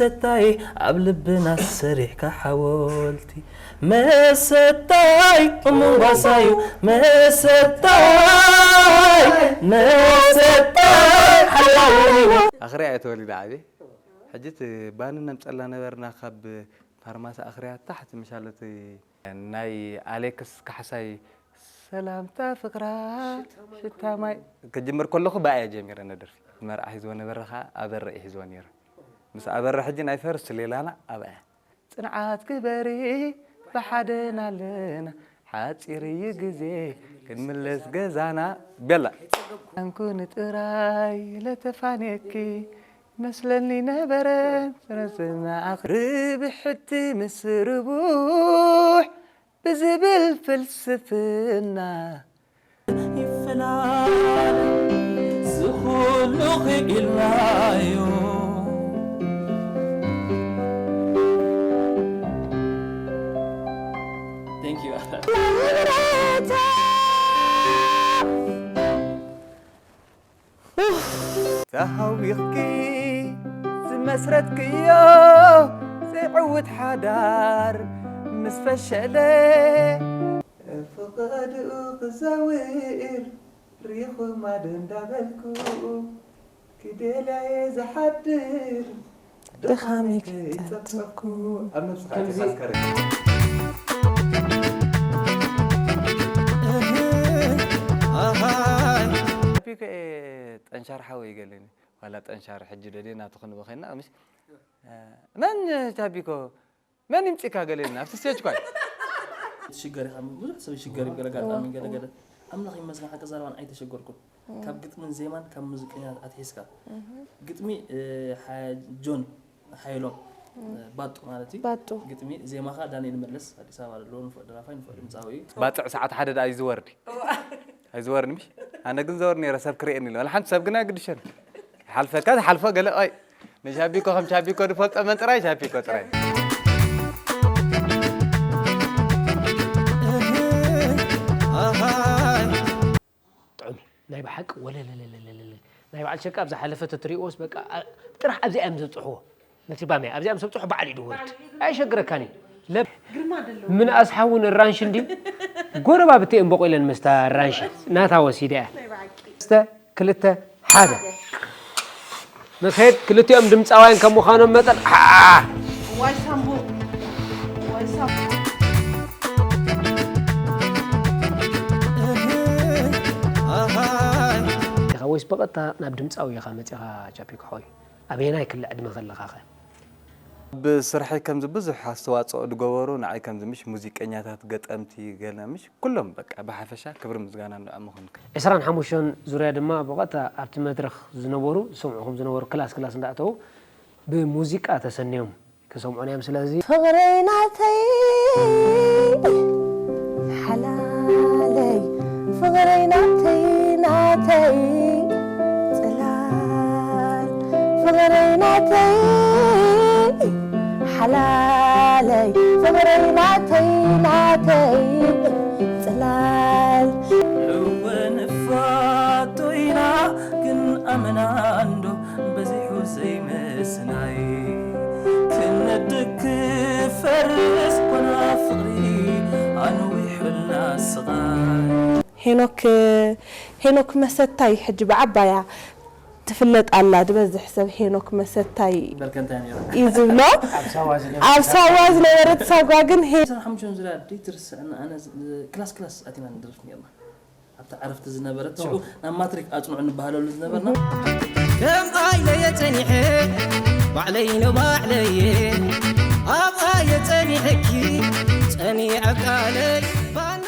መሰታይ ኣብ ልብና ሰሪሕካ ሓወልቲ መሰታይ እሙን ጓሳዩ መሰታይ መሰታይ ሓላዊ ኣኽርያ እየ ተወሊደ ዓብየ። ሕጂ እቲ ባኒ ነምፀላ ነበርና ካብ ፋርማሲ ኣኽርያ ታሕቲ ምሻለቲ ናይ ኣሌክስ ካሕሳይ ሰላምታ ፍቕራ ሽታ ማይ ክጅምር ከለኹ ብኣያ ጀሚረ ነደርፊ። መርዓ ሒዝዎ ነበረ ኸዓ ኣበረ እዩ ሒዝዎ ነይሩ። ምስ ኣበረ ሕጂ ናይ ፈርስት ሌላና ኣብኣ። ጽንዓት ግበሪ ብሓደና ኣለና ሓጺር እዩ ግዜ ክንምለስ ገዛና። ቤላ ኣንኩኒ ጥራይ ለተፋንየኪ መስለኒ ነበረ ረስና ኣኽ ርብሕቲ ምስ ርቡሕ ብዝብል ፍልስፍና ይፈላለ ዝኹሉ ክኢልናዮ። Thank you. ተሃዊኽኪ ዝመስረትክዮ ዘይዕውት ሓዳር ምስ ፈሸለ ፍቓድኡ ክዛውር ሪኹማ ዶ እንዳበልኩ ክደልያ እየ ዝሓድር ድኻመይ ከይጸብጸብኩ ኣብ ነብስኻ ከምዚ ኢኻ ዝከረ። ቻፒኮ እየ ጠንሻር ሓወይ ገለኒ። ዋላ ጠንሻር ሕጂ ደልየ ናቱ ክንበኸና፣ ምሽ? መን ቻፒኮ? መን ይምጺካ ገለኒ ኣብቲ ስቴጅ ኳይ? ትሽገር ኢኻ፣ ብዙሕ ሰብ ይሽገር እዩ፣ ገለ ኣጋጣሚ፣ ገለ፣ ገለ። ኣምላኽ ይመስገን፣ ሓቂ ዘረባን ኣይተሸገርኩን። ካብ ግጥምን ዜማን፣ ካብ ሙዚቀኛታት ኣትሒዝካ። ግጥሚ፣ እ፣ ሓ-፣ ጆን ሓይሎም፣ እ፣ ባጡ ማለት እዩ። ባጡ። ግጥሚ፣ ዜማኻ ዳንኤል መለስ፣ ኣዲስ ኣበባ ዘሎ ንፉዕ ደራፋይ፣ ንፉዕ ድምጻዊ እዩ። ባጽዕ ሰዓት ሓደ ደኣ እዩ ዝወርድ። ኣይዝወርን ምሽ? ኣነ ግን ዘወር ነይረ ሰብ ክርእየኒ ኢለ። ወላ ሓንቲ ሰብ ግን ኣይግድሸን። ሓልፈካ ዝሓልፎ ገለ፣ ኦይ። ንሻፒኮ ከም ሻፒኮ ዝፈልጦ መን ጥራይ? ሻፒኮ ጥራይ። ጥዑም እዩ። ናይ ብሓቂ ወለለለለለለ። ናይ በዓል ሸቃ ኣብ ዝሓለፈ ተትሪእዎስ በቃ፣ ኣ-፣ ጥራሕ ኣብዚኣ እዮም ዘብጽሕዎ። ነቲ ባምያ ኣብዚኣ ምስ ኣብጽሑ በዓል ኢዱ ወርድ። ኣየሸግረካን እዩ። ለብ-፣ ግርማ ደለዎ። ምንኣስ ሓውን ራንሽ እንዲ ጎረባብቲ እዮም በቆለን መስታ ራንሽ ናታ ወሲዳ እያ። ናይ ብሓቂ። ስተ ክልተ ሓደ። ንኸይድ ክልቲኦም ድምፃውያን ከም ምዃኖም መጠን፣ ሓ! ዋይ ሳምቡ፣ ዋይ ሳምቡ። ኢኻ ወይስ ብቐጥታ ናብ ድምፃዊ ኢኻ መፂኻ ቻፒኮ ሓወይ? ኣበየናይ ክሊ ዕድመ ከለኻ ኸ? ኣብ ስርሐይ ከምዚ ብዙሕ ኣስተዋፅኦ ዝገበሩ ንዓይ ከምዚ ምሽ ሙዚቀኛታት፣ ገጠምቲ፣ ገለ ምሽ ኩሎም በቃ ብሓፈሻ ክብሪ ምስጋና ንዕኦም ይኹን። ዕስራን ሓሙሽተን ዙርያ ድማ ብቐጥታ ኣብቲ መድረኽ ዝነበሩ ዝሰምዑኹም ዝነበሩ ክላስ ክላስ እንዳእተዉ ብሙዚቃ ተሰንዮም ክሰምዑና እዮም። ስለዚ ፍቕረይ ናተይ ሓላለይ ፍቕረይ ናተይ ናተይ ጽላል ፍቕረይ ናተይ ሓላለይ ፍቕረይ ናተይ ናተይ ጽላል እወ ንፋቶ ኢና ግን ኣመና እንዶ በዚሑ ዘይምስናይ ክነድግ ክፈርስ ኮና ፍቕሪ ኣንዊሑልና ስቓይ። ሄኖክ ሄኖክ መሰታይ ሕጂ ብዓባያ ትፍለጥ ኣላ። ዝበዝሕ ሰብ ሄኖክ መሰታይ በርከንታ ነይራ። እዩ ዝብሎ። ኣብ ሳዋ ዝነበረ ኣብ ሳዋ ዝነበረት ሳጓ ግን ሄ- ዕስራን ሓሙሽተን ዙርያ ደይትርስዕና ኣነ ዝ- ክላስ ክላስ ኣቲና ንደርፍ ነርና። ኣብታ ዕረፍቲ ዝነበረት ሽዑ ናብ ማትሪክ ኣጽንዑ ንበሃለሉ ዝነበርና። ከም ኣይለየ ጸኒሐ ባዕለይ ነው ባዕለየ ኣብኣየ ጸኒሐኪ ጸኒዐ ቃለይ ባና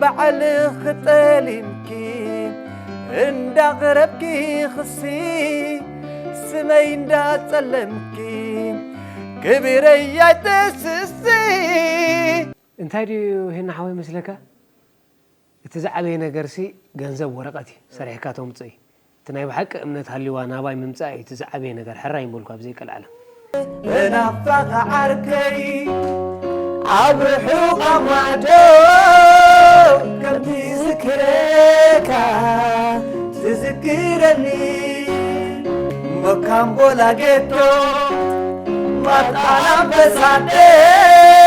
ባዕልኺ ጠሊምኪ እንዳቕረብኪ ክሲ ስመይ እንዳጸለምኪ ክብረይ ኣይተስሲ። እንታይ ድዩ ሄና ሓወይ መስለካ? እቲ ዝዓበየ ነገርሲ ገንዘብ ወረቐት እዩ፣ ሰሪሕካ ተምፅእ እዩ። እቲ ናይ ብሓቂ እምነት ሃልዩዋ ናባይ ምምፃእ እዩ እቲ ዝዓበየ ነገር፣ ሕራይ ምበልኩ ኣብ ዘይቀልዓለም። ብናፍቓ ዓርከይ ኣብ ርሑቕ ኣብ ማዕዶ ከምቲ ዝክረካ ትዝክረኒ። ሞካምቦላ ጌቶ ማጣና ኣምባሳደር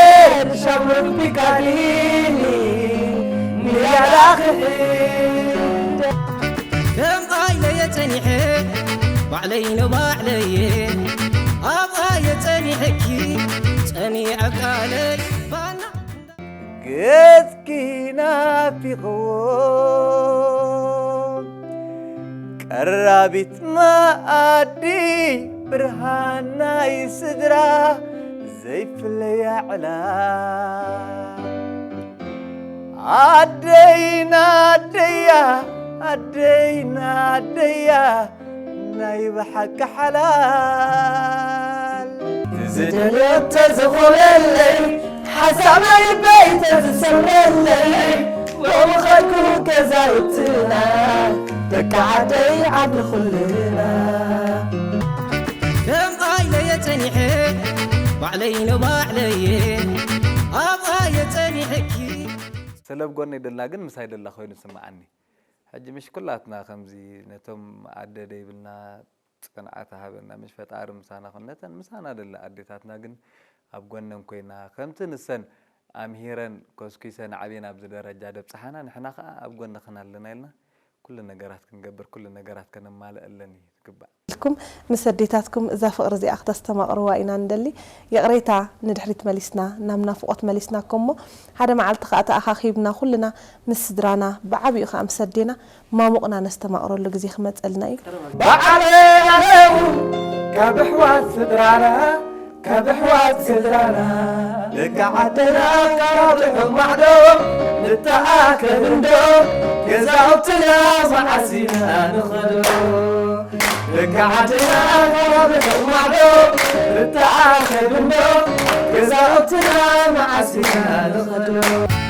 ሻምሩክ ፒካዲኒ ንያላ ክሕደ ከም ኣይለየ ጸኒሐ ባዕለይ ንባዕለየ ኣብኣየ ጸኒሐኪ ጸኒዐ ቃለይ ባና ገጽኪ ናፊቕዎ ቀራቢት መኣዲ ብርሃን ናይ ስድራ ዘይፍለያ ዕላ ኣደይና ኣደያ ኣደይና ኣደያ ናይ ብሓቂ ሓላል ዝደልዮ ተዝኾነለይ ሓሳብ ናይ ልበይ ተዝሰምረለይ ሎሚ ኸድኩ ገዛውትና ደቂ ዓደይ ዓዲ ኩልና ከም ኣይለየ ጸኒሐ ባዕለይ ንባዕለየ ኣብኣየ ጸኒሐኪ ሰለብ ጎነይ ደላ ግን ምሳይ ደላ ኮይኑ ስምዓኒ። ሕጂ ምሽ ኩላትና ከምዚ ነቶም ኣደ ደይብልና ጽንዓት ሃበና ምሽ ፈጣሪ ምሳና ኩን ነተን ምሳና ደላ ኣዴታትና ግን ኣብ ጎነን ኮይና ከምቲ ንሰን ኣምሂረን ኮስኪሰን ዓብየን ኣብዚ ደረጃ ደብጽሓና ንሕና ከኣ ኣብ ጎንኽን ኣለና ኢልና ኩሉ ነገራት ክንገብር ኩሉ ነገራት ከነማልኣለን እዩ ዝግባእ። ኢልኩም ምስ ኣዴታትኩም እዛ ፍቕሪ እዚኣ ክተስተማቕርዋ ኢና ንደሊ። ይቕሬታ ንድሕሪት መሊስና ናብ ናፍቖት መሊስናኩም እሞ ሓደ መዓልቲ ከኣ ተኣኻኺብና ኩልና ምስ ስድራና ብዓብዩ ከኣ ምስ ኣዴና ማሙቕና ነስተማቕረሉ ግዜ ክመጸልና እዩ። ባዕለይ ኣለዉ ካብ ኣሕዋት ስድራና ካብ ኣሕዋት ስድራና ደቂ ዓድና ካብ ርሑቕ ማዕዶ ንተኣከብ እንዶ ገዛውትና መዓስ ኢና ንኸዶ ደቂ ዓድና ካብ ርሑቕ ማዕዶ ንተኣከብ እንዶ ገዛውትና መዓስ ኢና ንኸዶ